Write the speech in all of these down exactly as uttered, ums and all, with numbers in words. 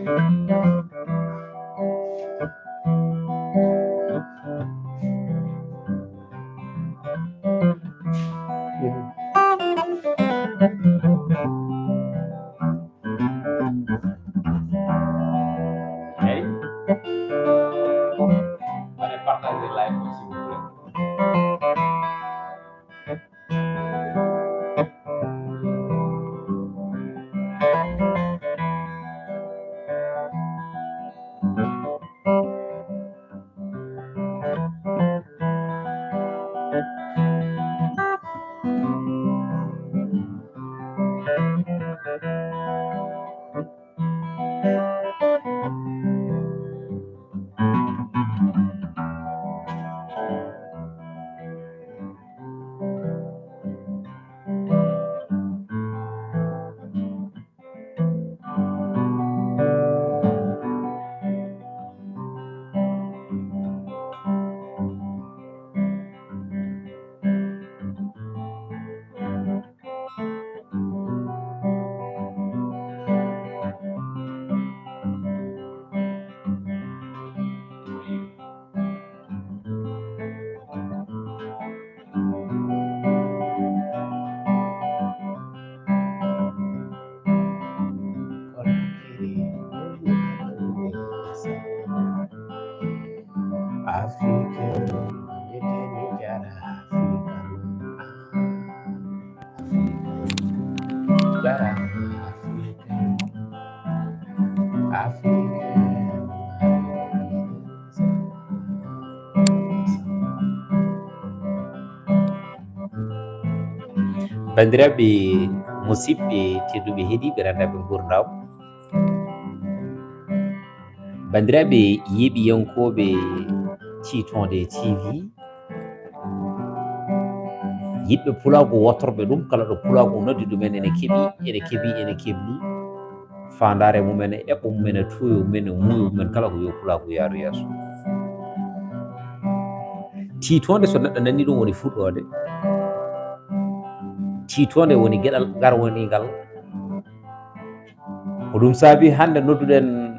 Hey. Allez, partagez le live, s'il vous plaît. African, mi jara African. Banndiraaɓe musidɓe tedduɓe heɗiiɓe Ranndaɓe Nguurndam, banndiraaɓe yeeɓiyankooɓe Tiitonde T V, yiɗɓe pulaagu wootorɓe ɗum, kala ɗo pulaagu noddi ɗumen, ene keɓi, ene keɓi, ene keɓi. Faandaare mumen, e eɓɓo mumen, e tuuyo mumen, e muuyo mumen, kala ko yo pulaagu yaaru yeeso. Tiitonde, so neɗɗo nani ɗum, woni fuɗɗoode. Tiitonde woni geɗal garwaniigal. Ko ɗum saabi hannde nodduɗen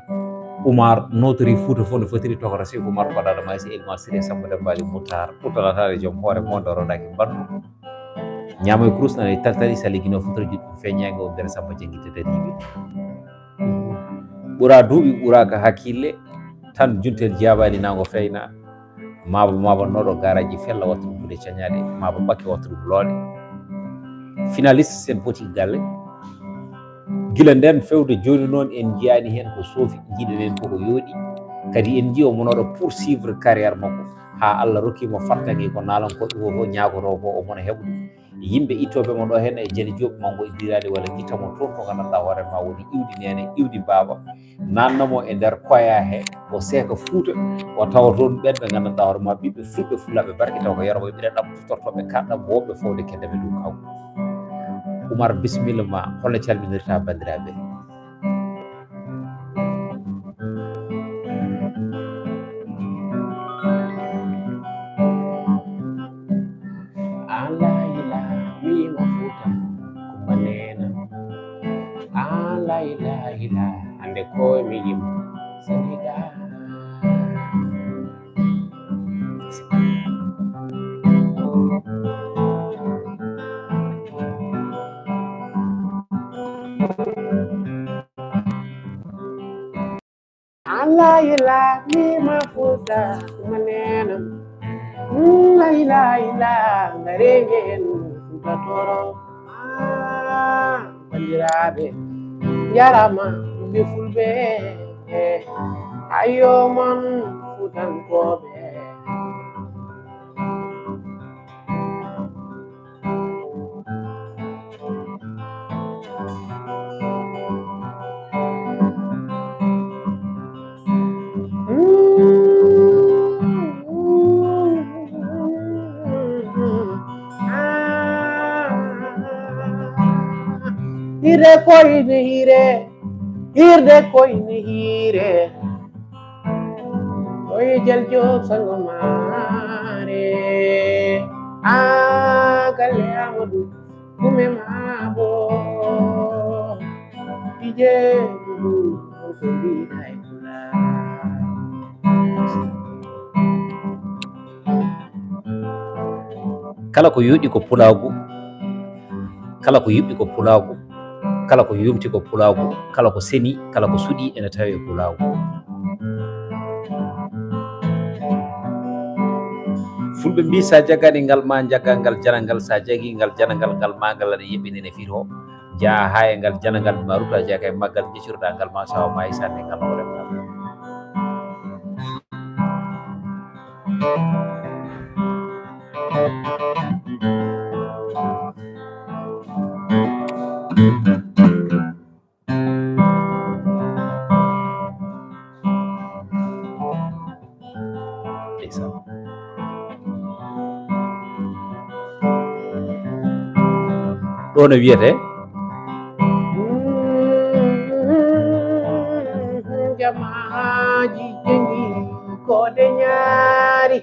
Oumar, nottori Fouta fof no fotiri, tokoro Cheikh Oumar Badara Maysa, Elmar Siré Samba Dembali Moutar, Fouta Lataare, joom hoore, mondo rondaaki mbandu. Ñaamo e kurus nana e taltali, sali gino futoro juɗɗum feeñaange o mbere Samba janngita dariiɓe. Ɓura duuɓi, ɓuraaka hakkille, tan juntel jaabaani nango feyna. Maabo maabo noɗo garaji fella wattu ɗum buɗe cañaɗe, maabo ɓakke wattu ɗum looɗe. Finaliste sen poti galle. Gila nden fewde jooni noon en njiyaani heen ko soofi, njiɗen en koko yooɗi. Kadi en njiyo mo noɗo poursuivre carrière makko haa Allah rokki mo fartaŋŋe ko naalankooɓe fof ñaagotoo ko o mona heɓude. Yimɓe ittooɓe mo ɗo heen e jali jooɓi makko e diraade walla itta mo toon ko nganndanɗaa hoore ma woni iwdi neene, iwdi baaba. Nanna mo e nder koya he, o seeka Fuuta, o tawa toon ɓen ɓe nganndanɗaa hoore ma ɓiɓɓe fulɓe fulaaɓe barke taw ko Yoroɓe ɓiɗa ɗam tuftortooɓe kaɗɗam woɓɓe fowde keddaɓe dow kaw. Oumar, bisimilla ma, holno calminirta banndiraaɓe? An la ilaha, wiima Fuuta, Kumba Neena. An la ilaha illa, hande ko mi yimo Senegal. An la ilaha, wiima Fuuta, Kumba Neena. Mm, la ilaha illa, ngarengen Fuuta Tooro. Ah, banndiraaɓe, njarama, ɓe fulɓe. Ayo mon Fuutankooɓe. Hire koyne hire, hirde koyne hire. Oye Jal Joob sango maare. A galle Amadou Kume Maabo. Ije Dudu. Kala ko yooɗi ko pulaagu, kala ko yuɓɓi ko pulaagu, kala ko yumti ko pulaagu, kala ko seni, kala ko suɗi ene tawe e pulaagu. Fulɓe mbi, sa jagani ngal ma, jagga ngal janangal, sa jagi ngal janangal, ngal ma ngal aɗa yeɓɓini ne firo. Jaa haa e ngal janangal ma ruta, jaa kay maggal jecciroɗa ngal ma sawa ma e sande ngal hoore ngal. Ndeysaan. Ɗo no wiyetee? Jamaaji jengi koode ñaari.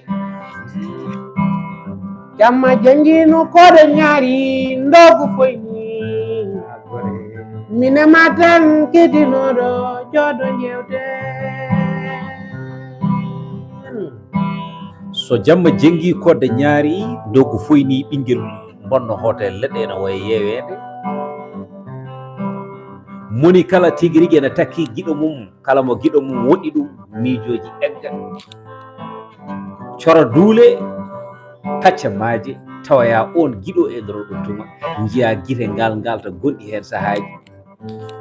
Jamma jengi no koode ñaari ndogu foyni. Mine ma tan kedinoɗo jooɗo jewte. So jamma jengi koode ñaari ndogu foyni ɓinngel bonno hotel leɗɗe ene waye yeweede. Moni kala tigi rigi ene takki giɗo mum, kala mo giɗo mum woɗɗi ɗum, miijooji egga. Cora duule, pacca maaje, tawoya oon giɗo e nder oɗon tuma. Njiya gite ngal ngalta gonɗi heen sahaaji.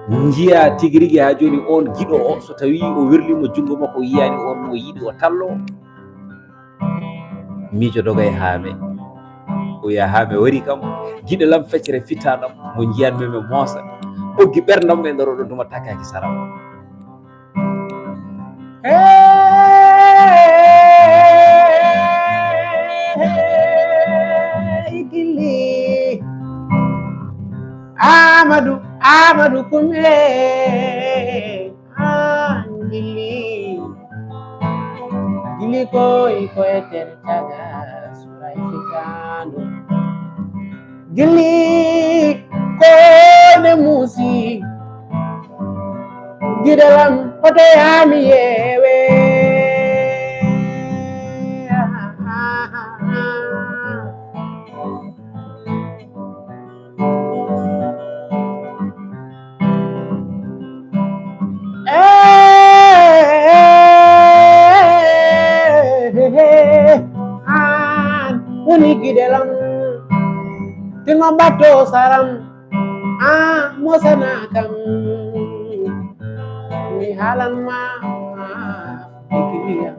Njiya tigi rigi haa jooni oon giɗo o, so tawii o werliima junngo makko, o yiyaani oon mo o yiɗi o tallo. Miijo dogay haa me. O wiya haa me wari kam, giɗo lam feccere fittaanam, mo njiyan me me moosa. Ɓoggi ɓerndam e nder oɗon tuma takkaaki saram. Hey, gilli. Amadou, Amadou Koumé. Ah, gilli. Gilli koy, koy, ter caga, suray fitano. Gilli ko ne muusi, giɗo lam hoto yaami yeewe. An woni giɗelam, tino mbatto saram. An mosana kam, mi haalan ma, ikiliyam.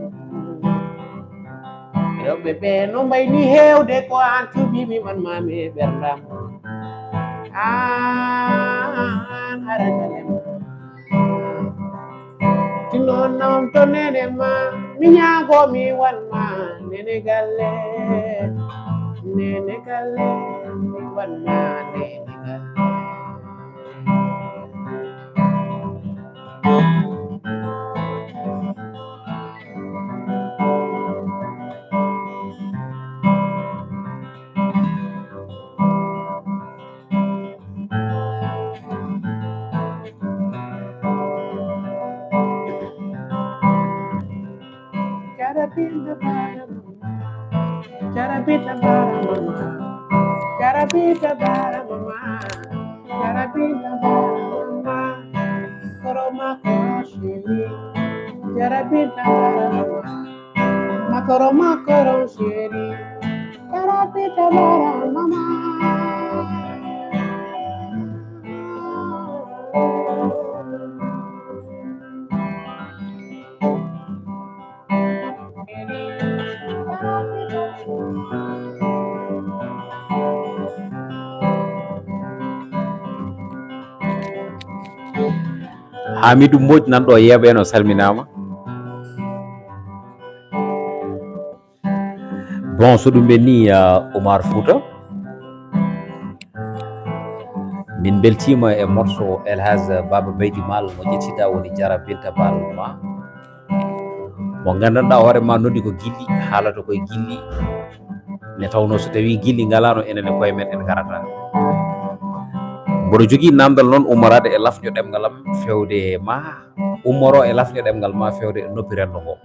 Rewɓe ɓe no mbayni heewde, ko an cuɓimi man ma mi ɓerdam. An aragalem. Tino nawam to nene ma, mi ñaago mi wan ma nene galle. Nene galle, mi wan ma nene galle. Carabinda bara mama, carabinda bara mama, carabinda bara mama, carabinda bara mama. Koroma koro shiri, carabinda bara mama. Makoro, makoro, chéri. Karapita bara mama. Hamidou Mbodj nan ɗo yeeɓe en, o salminaama. Bon, so ɗum ɓenni, uh, Omar Fouta, min mbeltiima e morceau El Hadj Baba Beydi Mal mo ƴettiɗa woni Jara Binta Bal ma. Mo nganndanɗaa hoore ma noddi ko gilli, haalata koye gilli. Nde tawnoo so tawii gilli ngalaano, enen e koye men en ngarata. Mboɗo jogii namdal noon ummorade e lafño ɗemngal am fewde e ma, ummoro e lafño ɗemngal ma fewde e noppi renndo ngo.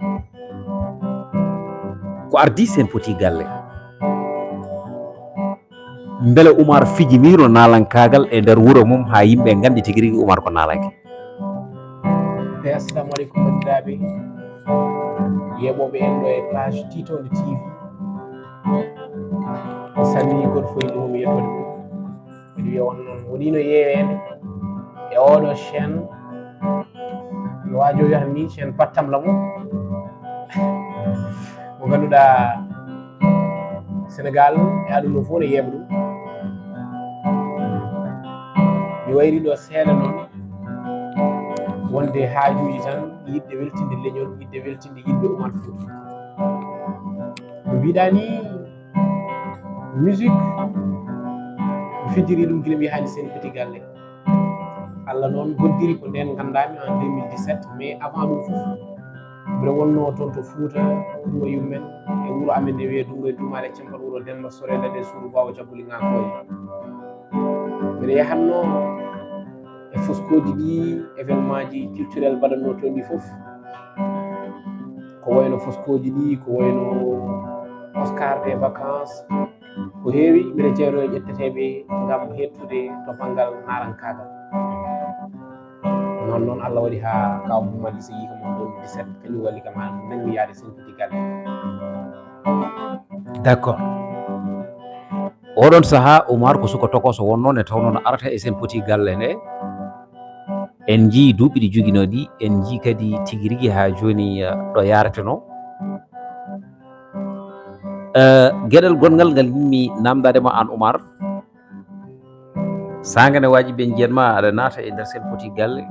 Ko ardii Seen Poti Galle? Mbele Umar fijiniino naalankaagal e nder wuro mum haa yimɓe nganndi tigi rigi Umar ko naalanke? Eyi, assalamu aleykum banndiraaɓe yeeɓooɓe en ɗo e page Tiitonde T V. Mi salmini gooto fof innde mum e yettoode mum. Mbiɗo wiya on noon woniino yeeweede e oɗo chaîne, no waajo wiyata ni, chaîne pattam lamu, mo ngannduɗaa Sénégal e aduna fof ne yeeɓa ɗum. Mi wayri ɗo seeɗa noon wonde haajuuji tan, yiɗde weltinde leñol, yiɗde weltinde yimɓe Umar Fuuta. No mbiɗa ni, musique mi fijiri ɗum gila mi yahaani Seen Poti Galle. Allah noon hoddiri ko ndeen nganndaami en deux mille dix-sept, mais avant ɗum fof mbiɗa wonnoo toon to Fuuta, ɗum e yummen e wuro amen ne wiyee Dunngo e Duumaale Cemmbal, wuro Demba Sorel e suudu Baawo Jabbuli Ŋaakooje. Mbiɗa yahatnoo e foskooji ɗi, événement ji culturel mbaɗatnoo toon ɗi fof. Ko wayno foskooji ɗi, ko wayno Oscar des vacances, ko heewi mbiɗa jeyanoo e ƴetteteeɓe ngam heɓtude to banngal naalankaagal. Noon noon Allah waɗi haa kaw Mouhamadou Issa yii kam en deux mille dix-sept, kañum walli kam haa nanmi yaade Seen Poti Galle. D'accord. Oɗon sahaa Umar ko suka tokooso wonnoo nde tawnoo no arata e Seen Poti Galle nde. En njiyii duuɓi ɗi joginoo ɗi, en njiyii kadi tigi rigi haa jooni, eh, ɗo yaaretenoo. Eh, geɗel gonngal ngal yimmi namdaade ma aan Umar. Saanga ne waaji ɓe njiyan ma aɗa naata e nder Seen Poti Galle.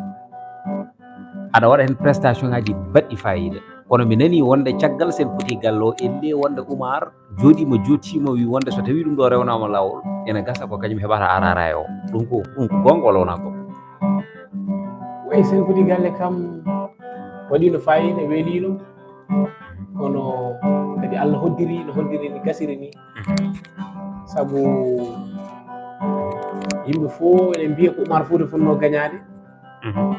Aɗa waɗa heen prestation ngaaji baɗɗi faayiida. Kono mi nanii wonde caggal Seen Poti Galle o, ellee wonde Umar jooɗiima, jooɗtiima, wi wonde so tawii ɗum ɗo rewnaama laawol, ene gasa ko kañum heɓata arara e o. Ɗum ko, ɗum ko goonga walla wonaa goonga? Wayi Seen Poti Galle kam waɗiino faayiida, weliino. Kono kadi Allah hoddiri, no hoddiri ni, gasiri ni. Sabu yimɓe fof ene mbiya ko Umar Fuuta fotnoo gañaade. Mhm.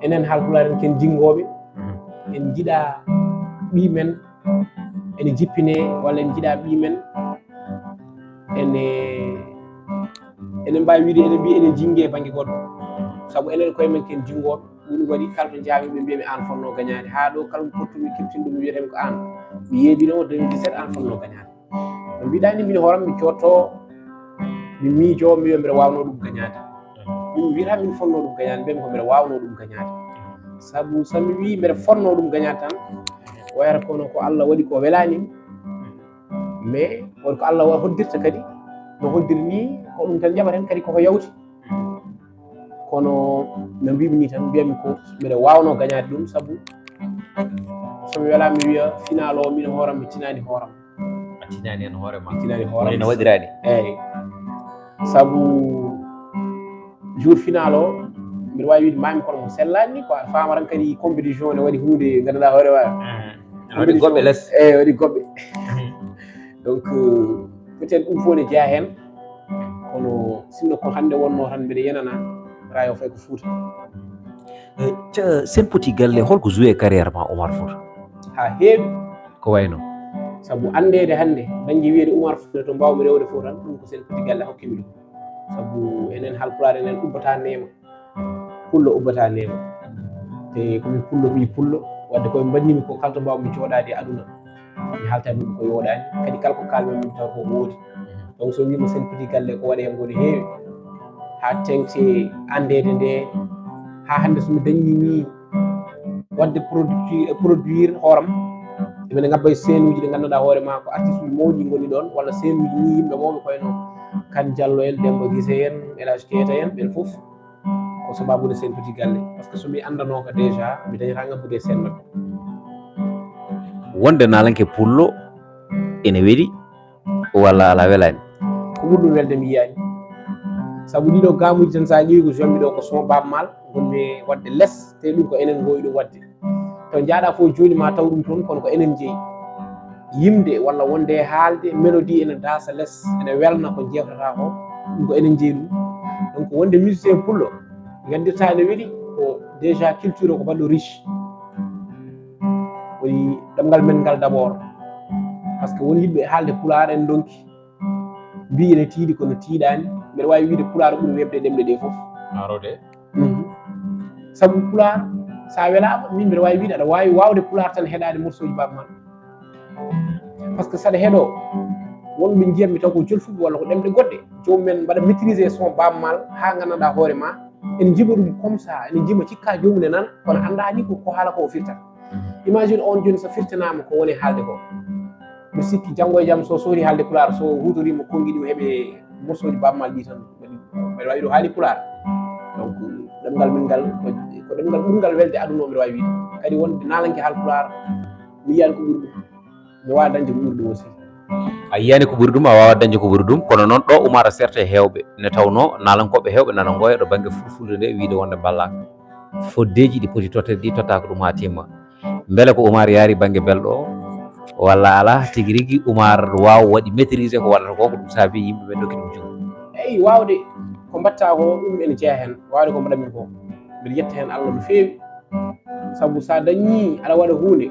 Enen Haalpulaar en ken jinngooɓe. Mhm. En njiɗa ɓii men ene jippinee, walla en njiɗa ɓii men ene, enen mbaawi wiide enen mbiya enen jinngee bannge goɗɗo. Sabu enen koye men ken jinngooɓe. Ɗum waɗi kala to njaami ɓe mbiya mi aan fotnoo gañaade. Haa ɗo kala mo pottumi keɓtin ɗum mi wiyata mi ko aan. Mi yeeɓino deux mille dix-sept aan fotnoo gañaade. No mbiɗa ni min hooram mi cootto, mi miijo, mi wiya mbiɗa waawnoo ɗum gañaade. Min mi wiyata min fotnoo ɗum gañaade, mbiyami ko mbiɗa waawnoo ɗum gañaade. Sabu so mi wii mbiɗa fotnoo ɗum gañaade tan, wayata kono ko Allah waɗi ko welaani mi. Mais won ko Allah wa-, hoddirta kadi, no hoddiri ni, ko ɗum tan jaɓaten kadi koko yawti. Kono no mbimi ni tan, mbiyami ko mbiɗa waawnoo gañaade ɗum, sabu so mi welaama mi wiya final o, min hooram mi tinaani hooram. A tinaani heen hoore ma. Mi tinaani hoore woni am. No waɗiraani. Eeyi. Sabu jour final o, mbiɗa waawi wiide maami kono mo sellaani ni, ko a faama tan kadi compétition ne waɗi huunde ngannduɗaa hoore ma. Mhm. Ene waɗi goɓɓe les. Eeyi, waɗi goɓɓe. Mhm. Donc, euh, peut-être ɗum fof ne jeyaa heen. Kono sinno ko hannde wonnoo tan mbiɗa yenana, rayo fay ko Fuuta. Eh, ca-, Seen Poti Galle, holko joué e carrière ma Umar Fuuta? Haa heewi. Ko wayno? Sabu anndeede hannde, bannge wiyeede Umar Fuuta to mbaawmi rewde fof tan, ɗum ko Seen Poti Galle hokkimi ɗum. Sabu enen Haalpulaar enen ubbata neema. Pullo ubbata neema. Te ko min pullo, ɓii pullo. Wadde koye mbannimi ko kala to mbaawmi jooɗaade e aduna. Mi haalta ɗum ko yooɗaani. Kadi kala ko kaalmi min taw ko woodi. Donc so wiima Seen Poti Galle ko waɗe ngoni heewi. Haa teŋti anndeede nde. Haa hannde so mi dañii ni waɗde produit, produire hooram. Emin ngabba e seenuuji ɗi ngannduɗaa hoore ma ko artiste uji mawɗi ngoni ɗoon, walla seenuuji ni yimɓe mawɓe koye no Kan Jallo en, Demba Gise en, El Hadj Keita en, ɓen fof. Ko sababude Seen Poti Galle. Parce que so mi anndanooka déjà, mi dañataa ngabbude e seen maɓɓe. Wonde naalanke pullo ene weli walla alaa welaani? Ko ɓuri ɗum welde mi yiyaani. Sabu ɗiɗo gaamuuji tan so a ƴeewi ko jommi ɗo ko son Baaba Maal, ngonmi waɗde les, te ɗum ko enen ngowi ɗum waɗde. To njaaɗa fof jooni ma taw ɗum toon, kono ko enen jeyi. Yimde walla wonde e haalde, mélodie ene daasa les, ene welna ko jeewtata ko, ɗum ko enen jeyi ɗum. Donc wonde musicien pullo, gaddirta ene weli ko déjà culture o ko baɗɗo riche. Woni ɗemngal men ngal d'abord. Parce que won yimɓe haalde pulaar en ndonki. Mbii ene tiiɗi kono tiiɗaani. Mbeɗa waawi wiide pulaar ɓuri weeɓde ɗemɗe ɗe fof. Arode. Mhm. Sabu pulaar, so a welaama, min mbeɗa waawi wiide aɗa waawi waawde pulaar tan heɗaade morceau ji Baaba Maal. Parce que saɗa heɗoo, wonɓe njiyatmi taw ko jolfuɓe walla ko ɗemɗe goɗɗe. Joomum en mbaɗa maîtriser son Baaba Maal haa nganndanɗaa hoore ma. Ene njiba ɗum comme ça, ene njiba cikka joomum ne nana, kono anndaa ni ko, ko haala ko o firtata. Imagine on jooni so firtanaama ko woni haalde ko. Mbiɗa sikki janngo e jam so sohli haalde pulaar, so huutoriima konngi ɗi o heɓe morceau ji Baaba Maal ɗi tan, mbeɗa waawi ɗo haali pulaar. Donc ɗemngal men ngal ko, ko ɗemngal ɓurngal welde aduna o, mbeɗa waawi wiide. Kadi wonde naalanke haal pulaar, mi yiyaani ko ɓuri ɗum. Mi waawaa dañde ko ɓuri ɗum aussi. A yiyaani ko ɓuri ɗum, a waawaa dañde ko ɓuri ɗum. Kono noon ɗo Umar a serte heewɓe. Ne tawnoo naalankooɓe heewɓe nana ngoya ɗo bannge fulfulde nde, wiide wonde mballaaka. Foddeeji ɗi poti totteede ɗi tottaaka ɗum haa timma. Mbele ko Umar yaari bannge belɗo o, walla alaa, tigi rigi Umar waaw waɗi maîtriser ko waɗata ko, ko ɗum saabi yimɓe ɓe ndokki ɗum junngo? Eyi, waawde ko mbaɗta ko, ɗum ene jeyaa heen, waawde ko mbaɗat min ko. Mbeɗa yetta heen Allah no feewi. Sabu so a dañii aɗa waɗa huunde,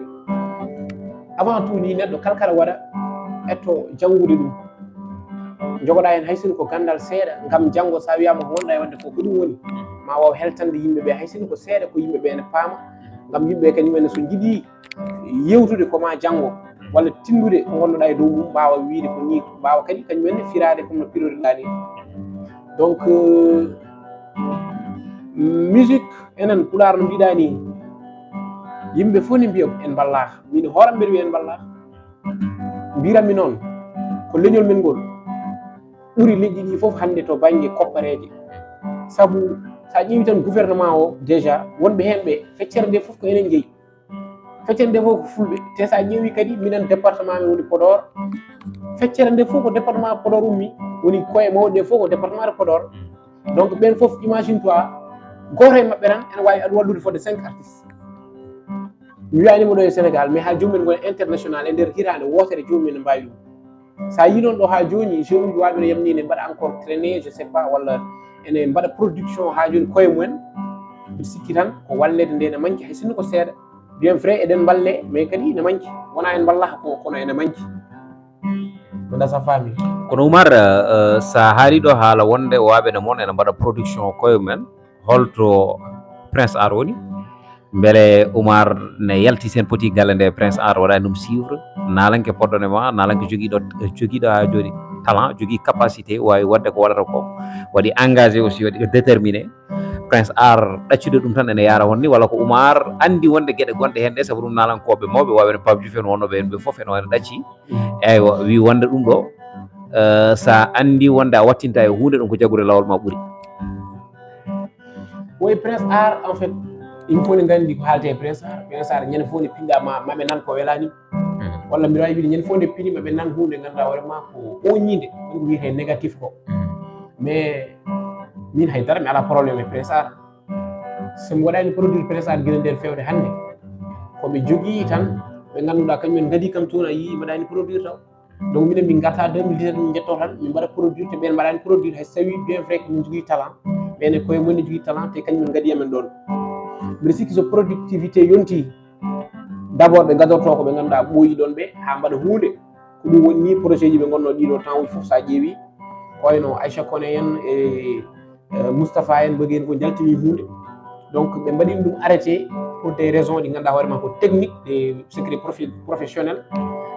avant tout ni neɗɗo kala kaɗa waɗa, ƴetto janngude ɗum. Njogoɗaa heen hay sinno ko ganndal seeɗa, ngam janngo so a wiyaama ko ngonɗaa e waɗde ko, ko ɗum woni. Ma waaw heltande yimɓe ɓe hay sinno ko seeɗa ko yimɓe ɓe ene paama, ngam yimɓe ɓe kañum en so njiɗii yewtude ko ma janngo, walla tinndude ko ngonnoɗaa e dow mum, mbaawa wiide ko nii, mbaawa kadi kañum en firaade comme no pirorirɗaa ni. Donc, euh, musique, enen pulaar no mbiɗaa ni, yimɓe fof ne mbiya en mballaaka. Min hooram mbeɗa wiya en mballaaka. Mbiranmi noon, ko leñol men ngol ɓuri leƴƴi ɗi fof hannde to bannge koppareeje. Sabu so a ƴeewi tan gouvernement o, déjà, wonɓe heen ɓe, feccere nde fof ko enen njeyi. Feccere nde fof ko fulɓe. Te so a ƴeewi kadi, minen département men woni Podor. Feccere nde fof ko département Podor ummi, woni koye mawɗe ɗe fof ko département de Podor. Donc ɓen fof, imagine toi, gooto e maɓɓe tan ene waawi ad-, wallude fodde cinq artistes. Mi wiyaani mo ɗo e Sénégal, mais haa joomum en ngona international, e nder hitaande wootere joomum en mbaawi ɗum. So a yii noon ɗo haa jooni, jeune uji waaɓe no yamni ne mbaɗa encore traîner, je sais pas, walla ene mbaɗa production haa jooni koye mumen. Mbiɗa sikki tan ko walleede nde ene manki, hay sinno ko seeɗa. Bien vrai, eɗen mballe, mais kadi ene manki. Wonaa en mballaka ko, kono ene manki. Mbeɗa sa faami. Kono Oumar, eh, sa haali ɗo haala wonde waaɓe no mon ene mbaɗa production koye mumen, holto Prince Art woni? Mbele Oumar ne yalti sen poti galle nde Prince Art waɗani ɗum suivre? Naalanke poddo ne ma, naalanke jogiiɗo, jogiiɗo haa jooni talent, jogii capacité, waawi waɗde ko waɗata ko, waɗi engagé aussi, waɗi déterminé. Prince Art ɗaccude ɗum tan ene yaara honni, walla ko Oumar anndi wonde geɗe gonɗe heen ɗe, sabu ɗum naalankooɓe mawɓe, waawi no Pape Diouf en wonnooɓe heen ɓe fof ene waɗa ɗacci. Eywa, wi wonde ɗum ɗo, eh, sa anndi wonde a wattinta e huunde, ɗum ko jaggude laawol ma ɓuri. Woy Prince Art, en fait, yimɓe fof ne nganndi ko haaletee e Prince Art. Prince Art, ñande fof nde pinɗa ma, ma ɓe nan ko welaani. Mhm. Walla mbiɗa waawi wiide, ñande fof nde pini ma ɓe nan huunde ngannduɗaa hoore ma ko ooñiinde, ɗum ko wiyetee négatif ko. Mhm. Mais min haydara mi alaa problème e Prince Art. So mi waɗaani produire Prince Art gila nden feewde hannde, ko ɓe jogii tan, ɓe ngannduɗaa kañum en ngadii kam toon, a yii mbaɗaani produire taw. Donc minen min ngarta deux mille dix-sept, min njettoo tan, min mbaɗa produire, te ɓeen mbaɗaani produire, hay so tawii bien vrai que min njogii talent, ɓeen e koye mumen ne njogii talent, te kañum en ngadii amen ɗoon. Mbiɗa sikki so productivité yontii, d'abord ɓe ngadortoo ko ɓe ngannduɗaa ɓooyi ɗoon ɓe, haa mbaɗa huunde. Ko ɗum woni nii projet ji ɓe ngonnoo ɗii ɗoo temps uji fof, so a ƴeewii, ko wayno Aïcha Koné en e, eh, Moustapha en, Mbëggeen ko njaltini huunde. Donc ɓe mbaɗini ɗum arrêté pour des raisons ɗi ngannduɗaa hoore ma ko technique, des secrets profi-, professionnels.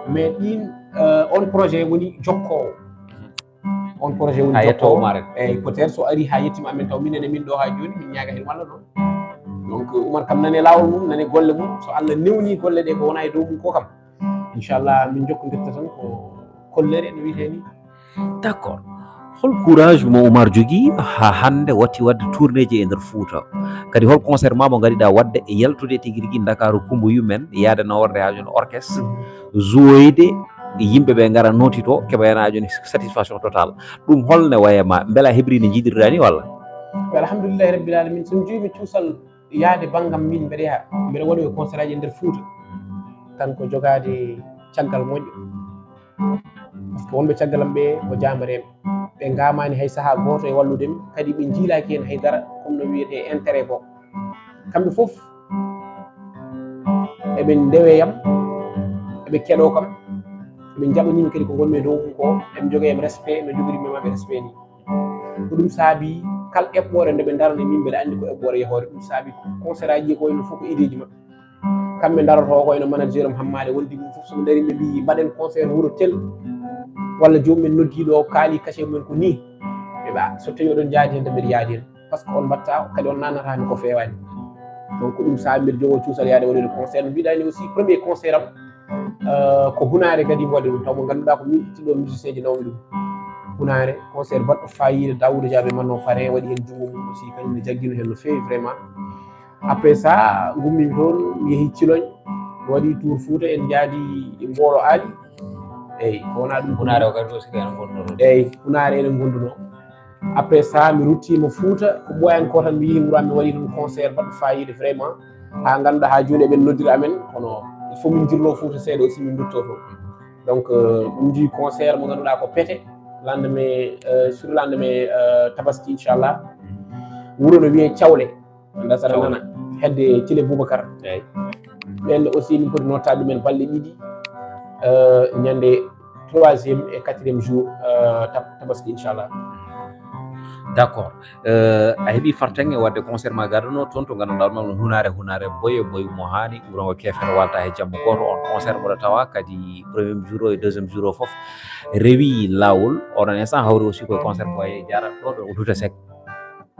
Mais ɗin, eh, on projet woni jokkoowo. On projet woni jokkoowo. Haa yetto Oumar en. Eyyi, peut-être so ari haa yettima amen taw minen e min ɗo haa jooni, min ñaaga heen walla noon. Donc Oumar kam nane laawol mum, nane golle mum. So Allah newni golle ɗe ko wona e dow mum ko kam, inchallah min jokkondirta tan ko kollere no wiyetee ni. D'accord. Hol courage mo Oumar jogii haa hannde watti waɗde tournéeji e nder Fuuta? Kadi hol concert ma mo ngariɗaa waɗde e yaltude tigi rigi Ndakaaru, Kumbo yummen, yaade naworde haa jooni orchestre, jouoyde, yimɓe ɓe ngara nootitoo, keɓa heen haa jooni satisfaction totale. Ɗum hol ne waye ma? Mbela heɓri no njiɗirɗaa ni walla? Alhamdulillahi Rabbil Alamin. So mi jogiima cuusal yaade banngam min mbeɗa yaha, mbeɗa waɗoya concert aji e nder Fuuta, tan ko jogaade caggal moƴƴo. Par ce que wonɓe caggal am ɓe ko jaambareeɓe. ɓe ngamaani hay sahaa gooto e wallude mi, kadi ɓe njiilaaki heen hay dara, comme no wiyetee intérêt ko. Kamɓe fof eɓe ndewe yam, eɓe keɗoo kam, eɓe njaɓanii mi kadi ko ngonmi e dow mum ko, eɓe njogii yam respect no njogiri mi maɓɓe respect nii. Ko ɗum saabi kala eɓɓoore nde ɓe ndarani min, mbeɗa anndi ko eɓɓoore yahoore. Ɗum saabi concert aji ɗi ko wayno fof ko ideeji maɓɓe. Kamɓe ndaroto ko wayno manager am Hammaade, wondi mum fof so ɓe ndarii ɓe mbiyi mbaɗen concert wuro tel, walla joomum en noddii ɗo kaali cachet mum en ko nii. Ɓe mbiya so tawi oɗon njaadi heen tan mbeɗa yaadi heen. Parce que on mbaɗta kadi on naannata mi ko feewaani. Donc ko ɗum saabi mbeɗa jogoo cuusal yaade waɗude concert. No mbiɗa ni aussi premier concert am, euh, ko Hunaare kadi mi waɗi ɗum, taw mo ngannduɗaa ko min itti ɗo musicien ji nawmi ɗum. Hunaare, concert baɗɗo faayiida, Daouda Diabé manno pare, waɗi heen junngo mum aussi, kañum ne jaggino heen no feewi vraiment. Après ça, ngummimi toon, mi yehi Ciloñ, mi waɗi tour Fouta, en njaadi Mboolo Aali. Eyi, ko wonaa ɗum ko Hunaare o kadi aussi ko enen ngonduno ɗo. Eyi, Hunaare enen ngonduno. Après ça, mi ruttiima Fouta, ko ɓooyaani ko tan mi yehi wuro am, mi waɗi ɗum concert baɗɗo faayiida vraiment. Haa ngannduɗaa haa jooni eɓen noddira amen, kono il faut min njirlo Fouta seeɗa aussi min ndutto toon. Donc, euh, min njii concert mo ngannduɗaa ko pete, lendemain, euh, sur lendemain, euh, Tabaski, inchallah. Wuro no wiyee Cawle. Annda saɗa Cawle. Nana, hedde Thilé Boubacar. Eyi. Ɓen aussi min poti nottaade ɗumen balɗe ɗiɗi, euh, ñande troisième et quatrième jour, euh, tab-, Tabaski, inchallah. D'accord. Euh, a heɓi fartaŋŋe waɗde concert ma gadano toon to ngannduɗaa ɗum ɗon Hunaare, Hunaare boye, boye mo haani, wuro ngo keefeero waalta he jamma gooto. On concert mboɗo tawa kadi premier jour o e deuxième jour o fof rewi laawol. Oɗon instant hawri aussi koye concert boye jara ɗo, ɗo Douta Seck.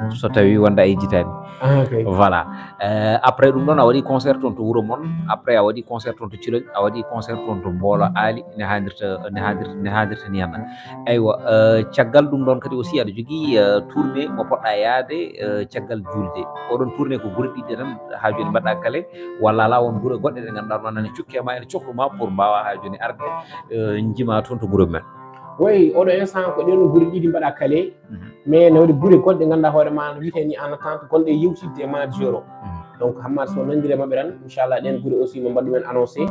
So tawi wonde a yejjitaani. Ah, ok. Voilà. Euh, après ɗum ɗon a waɗi concert toon to wuro mon, après a waɗi concert toon to Ciloñ, a waɗi concert toon to Mboolo Aali, ne haadirta, ne haadirta, ne haadirta ni henna. Eywa, euh, caggal ɗum ɗon kadi aussi aɗa jogii, euh, tournée mo poɗɗa yaade, euh, caggal julde. Oɗon tournée ko gure ɗiɗi tan haa jooni mbaɗɗa kale, walla alaa won gure goɗɗe ɗe ngannduɗaa ɗon nana cukke ma, ene cohlu ma pour mbaawa haa jooni arde, euh, njima toon to gure men? Oui, oɗo instant ko ɗen gure ɗiɗi mbaɗa kale, mhm, mais ne waɗi gure goɗɗe ngannduɗaa hoore ma no wiyetee ni en attente, gonɗe e yewtidde e manager o. Mhm. Donc Hammaat so nanndiri e maɓɓe tan, inchallah ɗen gure aussi no mbaɗa ɗumen annoncé.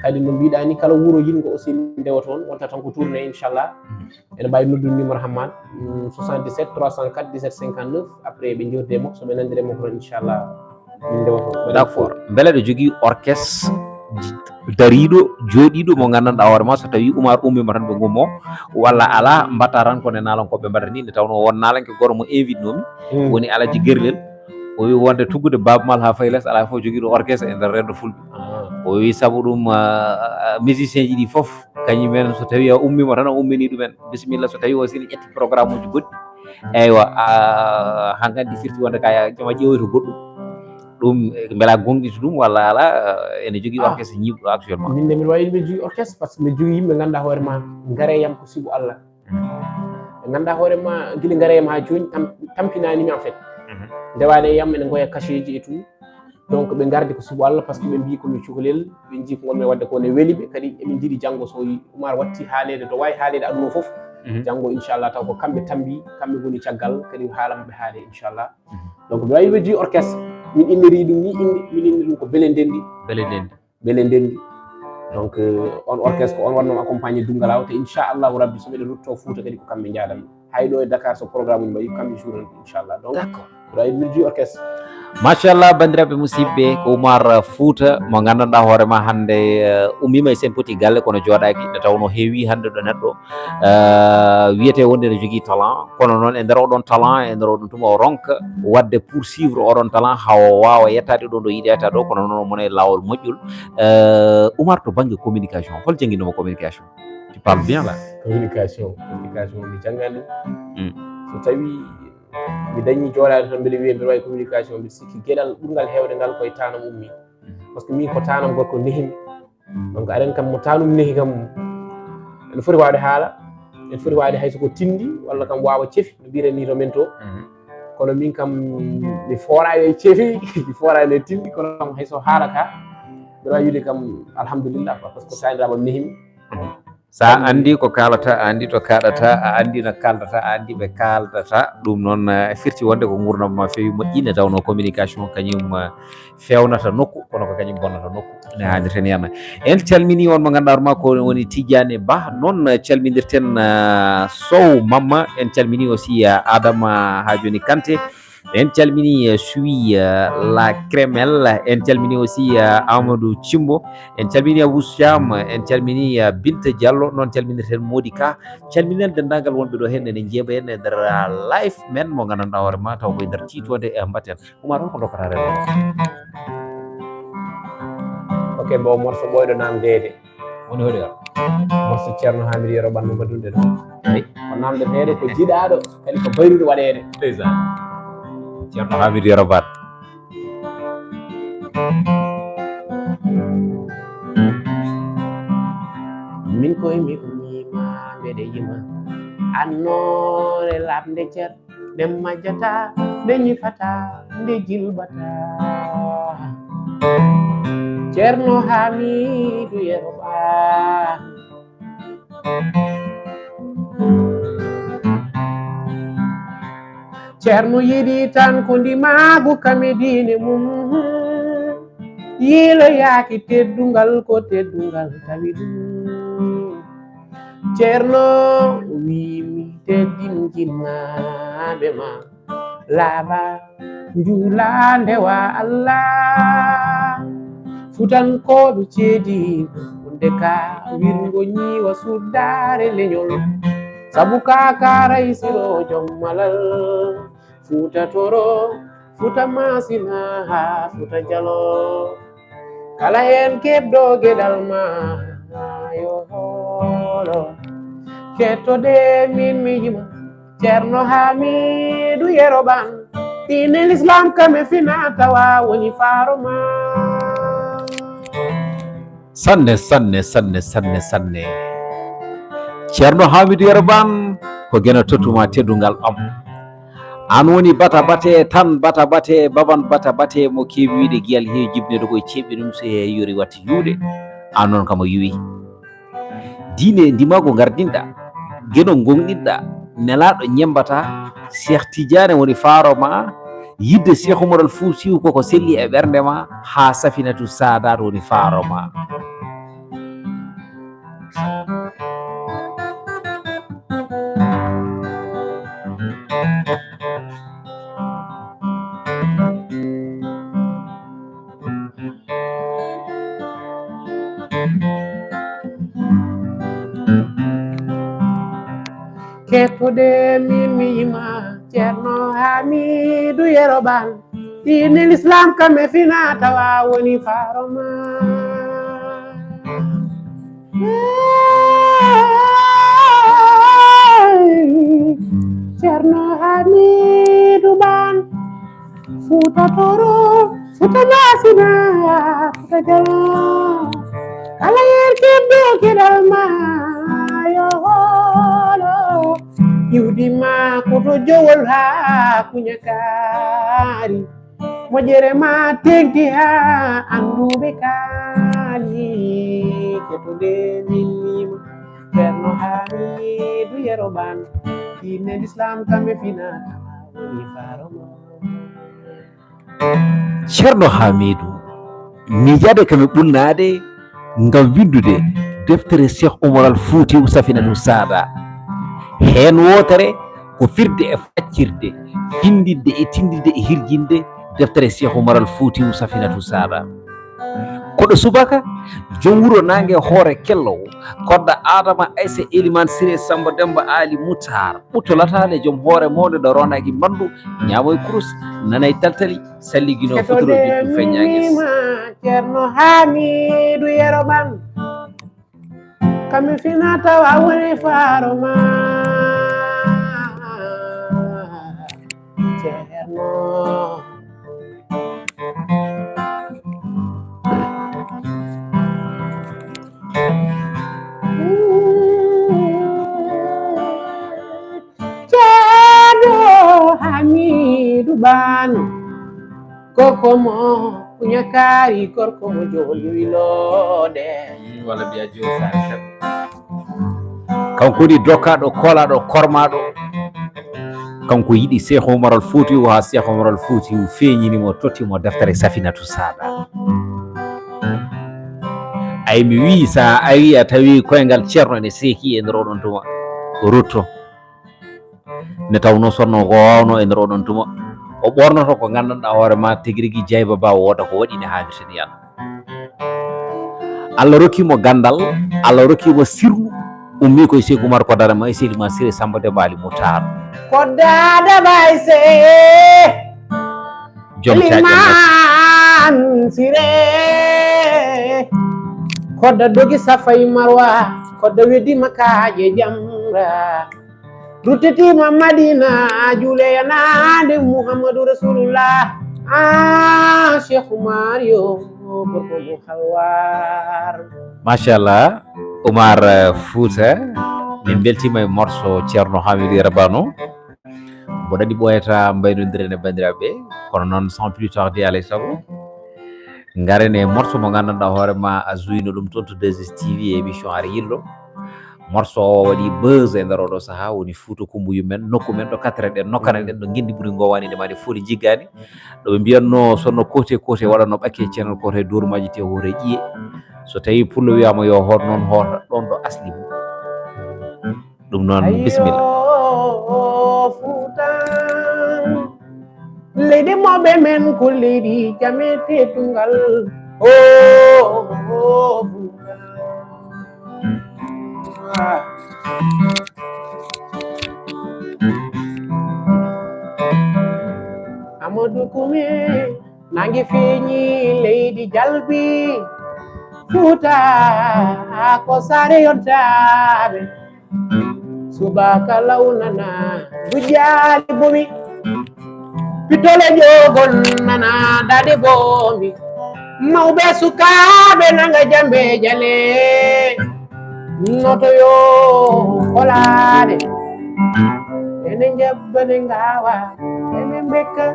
Kadi no mbiɗa ni kala wuro yiɗngo aussi ndewa toon, wonta tan ko tournée inchallah. Mhm. Ene mbaawi noddude numéro Hammaat, mm, soixante-dix-sept trois cent quatre dix-sept cinquante-neuf, après ɓe njewtida e makko, so ɓe nanndiri e makko tan inchallah. Min ndewa toon. D'accord. Mbele aɗa jogii orchestre dariiɗo, jooɗiiɗo mo nganndanɗaa hoore ma, so tawii Oumar ummiima tan ɓe ngummo, walla alaa, mbaɗta tan ko ne naalankooɓe mbaɗata ni, nde tawnoo won naalanke gooto mo invite noomi, mm, woni Alaji Gerlel. O wi wonde tuggude Baaba Maal haa fayi les, alaa fof jogiiɗo orchestre e nder renndo fulɓe. Ah. O wi sabu ɗum, ah, ah, musicien ji ɗi fof, kañum en so tawii a ummiima tan a ummini ɗumen. Bisimilla, so tawii o sini ƴetti programme uji goɗɗi. Eywa, a, haa nganndi firti wonde ka joma ƴeewoyto goɗɗum. Ɗum, eh, mbela gonɗinta ɗum walla alaa, eh, ene jogii, ah, orchestre ñiiɓɗo actuellement? Min de mbiɗa waawi ɓe jogii orchestre, par ce que mbiɗa jogii yimɓe ngannduɗaa hoore ma, ngare yam ko sibu Allah. Mhm. Ɓe ngannduɗaa hoore ma, gila ngare yam haa jooni, tam-, tampinaani mi en fait. Mhm. Ndewaani e yam, ene ngoya cachet ji et tout. Donc ɓe ngardi ko sibu Allah, par ce que ɓe mbii ko mi cukalel, ɓe njii ko ngonmi waɗde ko ne weli ɓe, kadi eɓe njiɗi janngo so Oumar watti haaleede to waawi haaleede aduna o fof. Mhm. Janngo inchallah taw ko kamɓe tambi, kamɓe ngoni caggal, kadi haala maɓɓe haale inchallah. Mhm. Donc mbiɗa waawi ɓe jogii orchestre, min inniri ɗum ni innde, min inniri ɗum ko Bele Ndenndi. Bele Ndenndi. Bele Ndenndi. Donc, euh, on orchestre ko on waɗnoo accompagné Dunngalaaw, te inchallahu rabbi so mbiɗa rutto Fouta kadi ko kamɓe njaadanmi. Hay ɗo e Dakar so programme uji mbaɗi, kamɓe cuuɗan inchallah. Donc, d'accord. Mbiɗa waawi, mbiɗa jogii orchestre. Machallah, banndiraaɓe musidɓe, ko Oumar Fouta mo nganndanɗaa hoore ma hannde, eh, ummiima e Sen Petit Galle kono jooɗaaki, nde tawnoo heewi hannde ɗo neɗɗo, eh, wiyetee wonde ene jogii talent, kono noon e nder oɗon talent, e nder oɗon tuma o ronka waɗde poursuivre oɗon talent haa o waawa yettaade ɗo ɗo yiɗi yettaade ɗo, kono noon o mona e laawol moƴƴol. Eh, Oumar, to bannge communication, hol jannginɗo ma communication? Tu parles bien là. Communication, communication, mi janngaani ɗum. Mm. So tawii mi dañii jooɗaade tan, mbiɗa wiya mbiɗa waawi communication, mbiɗa sikki geɗal ɓurngal heewde ngal ko e taanam ummi. Mm. Par ce que min ko taanam gorko nehimi. Donc aɗa anndi kam mo taanum nehi kam, ene foti waawde haala, ene foti waawde hay so ko tinndi, walla kam waawa cefi, no mbiyeten ni to men to. Mhm. Kono min kam, mi fooraani e cefi, mi fooraani e tinndi, kono kam hay so haalata, mbiɗa waawi wiide kam, alhamdulillah, quoi, par ce que taaniraaɓe am nehimi. Mhm. So a anndi ko kaalata, a anndi to kaaɗata, a anndi no kaaldata, a anndi ɓe kaaldata. Ɗum noon, eh, firti wonde ko nguurndam ma feewi moƴƴi, nde tawnoo communication kañum, eh, feewnata nokku, kono ko kañum bonnata nokku. Ne haalirten yana. En calmini on mo ngannduɗaa hoore maa ko woni Tidiane Ba. Noon calminirten, ah, Sow Mamma. En calmini aussi, ah, Adama, ah, haa jooni Kante. En calmini, ah, Sui, ah, La Cremel. En calmini aussi, ah, Amadou Cimbo. En calmini Abou Siam. En calmini, ah, Binta Diallo. Noon calminirten Modi Ka. Calminen denndaangal wonɓe ɗo heen ene njeeɓa en e nder, ah, live men mo ngannduɗaa hoore maa taw koye nder tiitoonde, eh, mbaɗten. Umar, on ko dokkata rewde? Ok, mbo morso ɓooyɗo namdeede. Woni hoɗi o? Morso Ceerno Hamidou Yero Ɓandu mbaɗunde ɗo. Eyi. Ko namdeteede, ko jiɗaaɗo, kadi ko bayruɗo waɗeede. Ndeysaan. Ceerno Hamidou Yero Ban. Min koye mi ummiima mbeɗe yima annoore labnde cer. Nde majjata, nde ñifata, nde jilbata. Ceerno Hamiidu Yero Ba. Ceerno yiɗi tan ko ndimaagu kam e diine mum. Yiiloyaaki teddungal ko teddungal tawi ɗum. Ceerno wiimi teddin jinnaaɓe ma. Laaɓa, njuula, ndewa Allah. Futankooɓe ceedi, wonde ka wirngo ñiiwa suddaare leñol. Sabu ka karay siro jom malal. Fuuta Toro, Fuuta Maasina, haa Fuuta Jalo. Kala heen keɓɗo geɗal ma, yo hoolo. Kettoɗe min mi yima, Ceerno Hamiidu Yero Ban. Diine Lislaam kam e fina tawa woni faaro ma. Sanne, sanne, sanne, sanne, sanne. Ceerno Hamiidu Yero Ban, ko geno tottuma teddungal am. An woni bata bate tan, bata bate, baban bata bate mo keewi wiide giyal heewi jibneede koye ceeɓɓe ɗum so heewi yori watta yuude. An noon kam a yuwi. Diine ndimaagu ngardinɗa, geno gonɗinɗa, nelaaɗo ñemmbata, Cheikh Tidiane woni faaro ma, yidde Cheikh Oumar Al Foutiyou koko selli e ɓernde ma, haa Safinatu Saadaat woni faaro ma. Kettoɗe min mi yima Ceerno Hamiidu Yero Ban. Diine Lislaam kam e fina tawa woni faaro ma. Ceerno Hamiidu Ban. Fuuta Toro, Fuuta Maasina, Fuuta Jalo. Kala yertirɗo geɗal ma, yo hoolo. Iwdi ma ko to Jowol haa Kuñakaari. Moƴƴere ma teŋti haa annduɓe kaali. Kettoɗe min miima, Ceerno Hamiidu Yero Ban. Diine Lislaam kam e fina tawa woni faaro ma. Ceerno Hamiidu, miijaade kam e ɓulnaade ngam winndude deftere Cheikh Oumar Al Foutiyou Safinatu Saada. Heen wootere ko firde e faccirde, findinde e tindinde e hirjinde deftere Cheikh Oumar Al Foutiyou Safinatu Saada. Koɗo subaka, joom wuro naange hoore kellowo, kodda Adama Aysa Eliman Sire Samba Demba Ali Mutar, ɓutto lataale joom hoore mawɗo ɗo ronaki mbandu, ñaamoy kurus, nanay taltali, salligino futuro joƴƴum feññaange. Ceerno Hamiidu Yero Ban. Kamɓe fina tawa woni faaro ma, Ceerno. Ceerno Hamiidu Ban, gorko mo Kuñakaari, gorko mo Jooli Wiloode. Mm, walla mbiya Jooli Saare Seɗɗa. Kanko woni dokkaaɗo, koolaaɗo, kormaaɗo. Kanko yiɗi Cheikh Oumar Al Foutiyou, haa Cheikh Oumar Al Foutiyou feeñini mo, totti mo deftere Safinatu Saada. Ay, mi wii, so a ari a tawi koyngal Ceerno ene seeki e nder oɗon tuma, rutto. Nde tawnoo sonnoo ko waawno e nder oɗon tuma, o ɓoornoto ko nganndanɗaa hoore ma tigi rigi, Jayba Ba wooda ko waɗi nde haanirta ni. Yalla Allah rokki mo ganndal, Allah rokki mo sirlu, ummi koye Seeku Umar ko dara ma e sehil ma Siré Samba Demba Ali Moutar. Ko daada bay se joom caaƴe liman Siré. Kodda dogi Safa e Marwa, kodda weddi Makka e Jamra. Ruttitima Madina, juule yanaande Muhammadu Rasulullah. Ah, Cheikh Mario, gorko mo Halwar. Machallah, Oumar, eh, Fouta, min mbeltima e morceau Ceerno Hamidou Yero Ba no. Mboɗo anndi ɓooyata mbaynondiren e banndiraaɓe, kono noon, sans plus tarder, alay sago, ngaren e morceau mo nganndanɗaa hoore ma a juyno ɗum toon to deux S T V e émission Ar Yillo. Morceau o waɗi buzz e nder oɗo sahaa, woni Fouta Kumbuyu men, nokku men ɗo katteren ɗen, nokkanen ɗen ɗo ngenndi ɓuri ngowani nde ma nde fooli jiggaani. Ɗo ɓe mbiyatno, so no koote koote waɗatno ɓakke ceenal koote e doorumaji te hoore ƴiye. So tawi pullo wiyaama yo hoot noon hoota ɗon ɗo asli mum. Ɗum noon, bisimilla. Ayo, Fuuta. Leydi mawɓe men ko leydi jam e teddungal. O, o, Fuuta. Amadou Koumé, nangi feeñi leydi jalbi. Fuuta ko saare yontaaɓe. Subaka law nana, gujjaali bumi. Pitole ƴoogol nana, daade boomi. Mawɓe sukaaɓe nanga jambe jale. Noto yo kolaade. Ene njabba ne ngaawa, ene mbekka.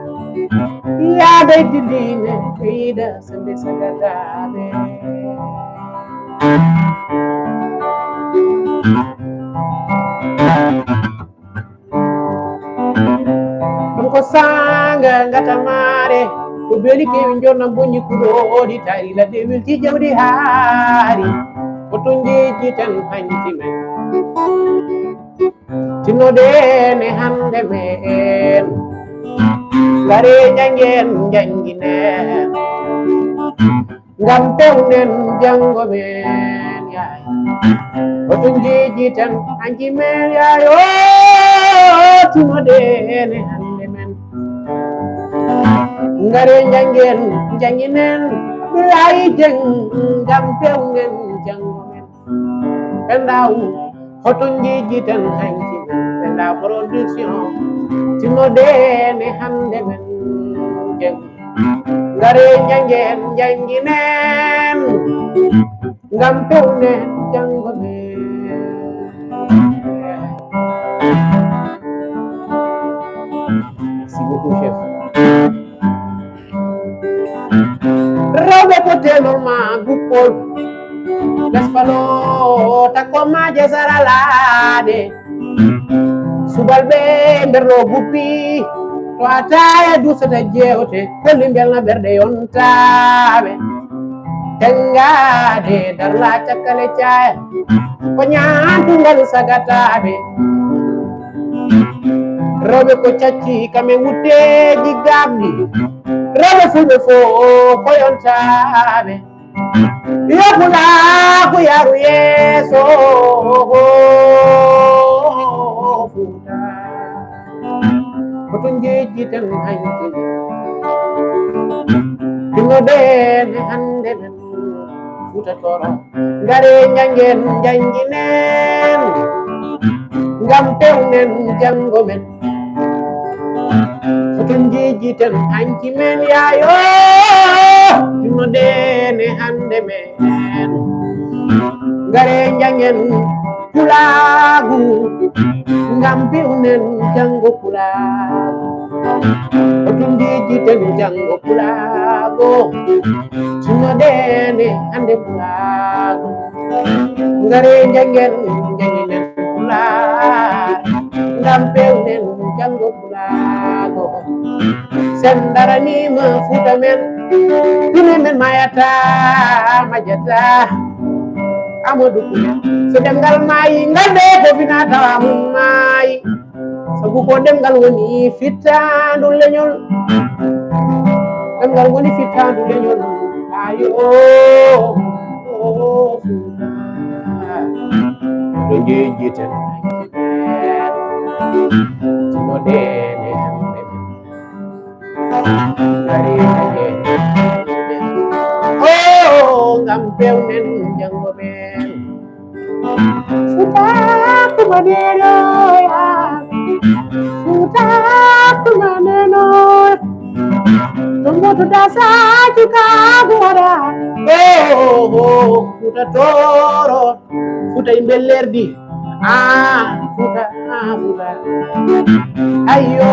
Yaada e dilliine, yiida sembe sagataaɓe. Ɗum ko saanga ngatamaare, ko beeli kewi njonna mbonyi kuɗooɗi taari ladde wilti jawdi haari, ko tunjiji tan hanti men. Tinnoɗen e hannde men, ngare njanngen, njannginen. Ngam pewnen janngo men, yaay. Hoto njeeji tan, hanki men, yaay. O, tinnoɗen e hannde men. Ngare njanngen, njannginen. Abdoulaye Dieng, ngam pewnen janngo men. Pendaw, hoto njeeji tan hanki men. Penda Production, tinnoɗen e hannde men. Ngare njanngen, njannginen, ngam pewnen janngo men. Merci beaucoup, chef. Rewɓe ko tenor ma guppol, lesfalo takko ma jesaralaade. Subalɓe mberlo guppi, to ataya dusata jeewte, kolli mbelna ɓerɗe yontaaɓe. Tenngaade darla cakkale caaya, ko ñaantungal sagataaɓe. Rewɓe ko cacci kam e wutteeji gaaɓɗi, rewɓe fulɓe fof ko yontaaɓe. Yo pulaaku yaaru yeeso, Fuuta. Hoto njeejjiten hanki. Tinnoɗen e hannde men Fuuta Tooro. Ngare njanngen, njannginen, ngam pewnen janngo men. Hoto njeejjiten hanki men yaayo, tinnoɗen e hannde men. Ngare njanngen pulaagu, ngam pewnen janngo pulaagu. Hoto njeejjiten janngo pulaagu, tinnoɗen e hannde pulaagu. Ngare njanngen, njannginen pulaagu, ngam pewnen janngo pulaagu. Sen daraniima Fuuta men, pine men mayata, majata. Amadou Koumé. So ɗemngal maayi, ngal ɗo ko finaa tawa mum maayi. Sabu ko ɗemngal woni fittaandu leñol. Ɗemngal woni fittaandu leñol. Ayo. Ɗo njeejjiten. Tino ɗeene. Ari ɗeene. Oh, ngam pewnen janngo ɓeen. Futa kuma neno ya. Futa kuma neno. Tumbutu dasa juga guara. Oh, oh, oh. Futa toro. Futa imbellerdi. Ah, futa, ah, futa. Ayo.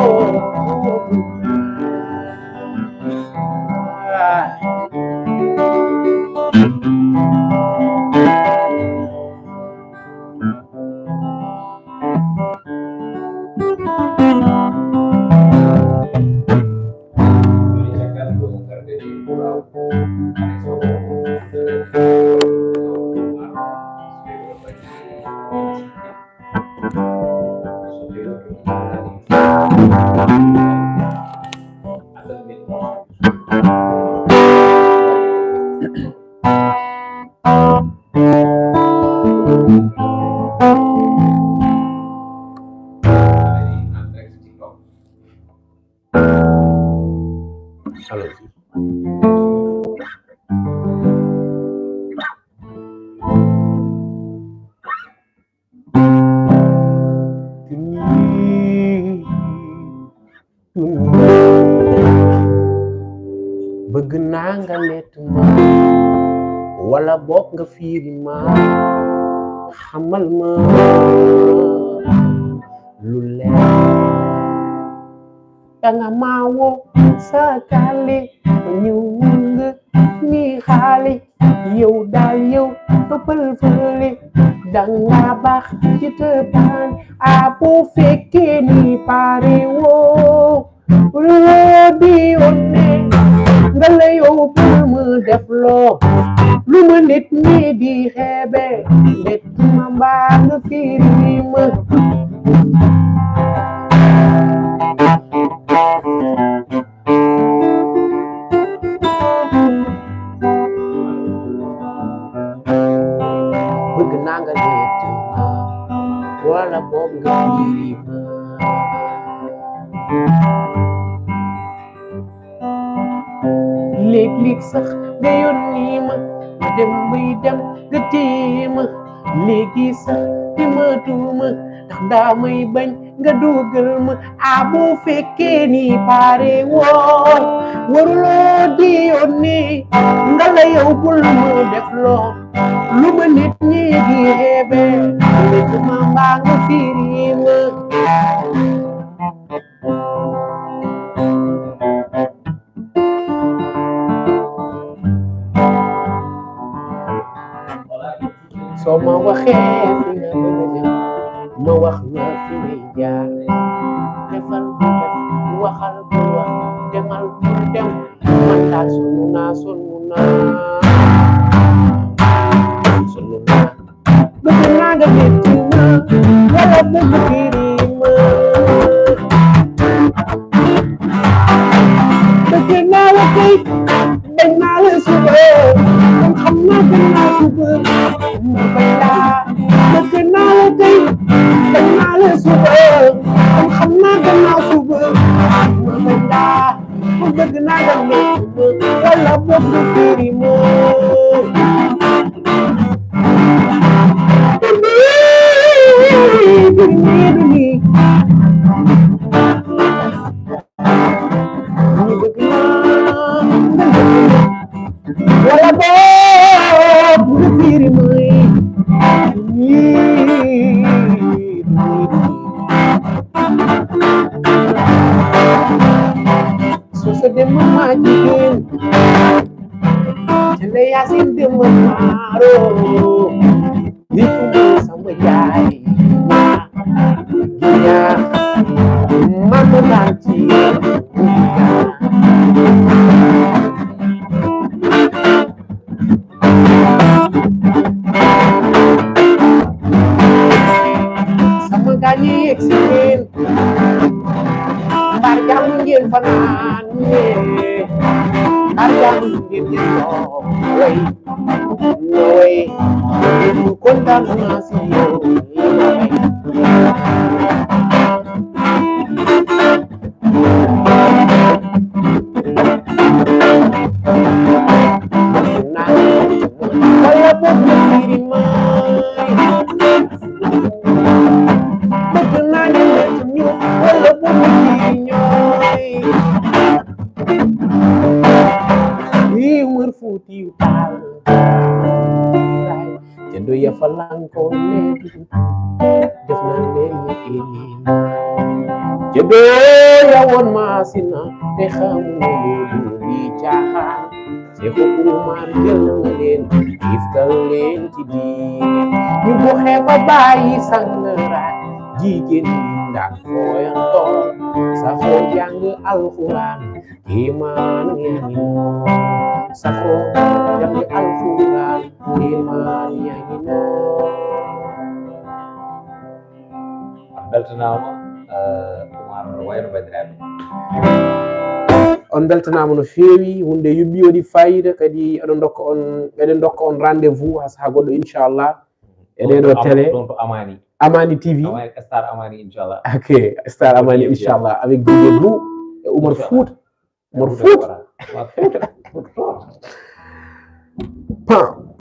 Ah. Alors. Bëgg naa nga lett ma, wala boog nga fiiri ma, xamal ma lu leer. Danga ma woo sa kali, ñu wung ni xali. Yow daal yow, toppal fële. Danga baax ci tëbaan. A, bu fekkee ni pare woo, loo di yónnee. Nga la yow, bul ma def loo lu ma nit ñi di xeebe. Lett ma mbaa nga fiiri ma. Bëgg naa nga lett ma, wala boog nga fiiri ma. Léeg-léeg sax nga yónni ma, ma dem bay dem nga téye ma. Léegi sax di ma tuuma, ndax daa may bañ nga dugal ma. A, bu fekkee ni pare woo, waruloo di yónni. Nga la yow, bul ma def loo lu ma nit ñi di xeebe. Lett ma mbaa nga fiiri ma. Soo ma waxee fi nga bëgg a jëm, ma wax la fi ngay jaar. Defal bu def, waxal bu wax, demal bu dem. Man daal sonn naa, sonn naa, sonn naa. Bëgg naa nga metti ma, wala bëgg firi ma. Bëgg naa la tey, bañ naa la suba. Kon xam naa gën naa suba. Ma bañ laa. Bëgg naa la tey, bañ naa la suba. Kon xam naa gën naa suba. Ma bañ laa. Ku bëgg naa nga metti ma, wala bëgg firi ma. Wala boog nga firi ma. Soso de mama jigéen. Jële Yaasin de mama ro. Nitu sama yaay. Ya. Mama lanti. No way. Kontaan naa si yow. Wala boog ñu firi may. Bëgg naa ñu nekk ñu, wala boog ñu firi ñooy. Lii Umar Fuutiyu Taal. Ceddo ya falanko ne. Def na leen ni ini. Ceddo ya woon Masina te xamuñu lu di caaxaan. Seexu Umar jël na leen, iftal leen ci diine. Ñu goxe ba bàyyi sangara, jigéen ñi ndax fooyantoor. Saxoo jàng Alxuraan, imaan yaa ngi noonu. Saxoo jàng Alxuraan, imaan yaa ngi noonu. On beltanaama, eh, Umar Wayno, banndiraaɓe. On beltanaama no feewi, huunde yuɓɓi, waɗi faayiida, kadi eɗen ndokka on, eɗen ndokka on rendez-vous haa sahaa goɗɗo, inchallah. E ɗee ɗo télé, ɗon to Amani. Amani T V. Amani, Star Amani, inchallah. Ok, Star Amani, inchallah, avec D J Blue et Umar Fuuta. Umar Fuuta. Umar Fuuta. Fuuta. Fuuta. Pan.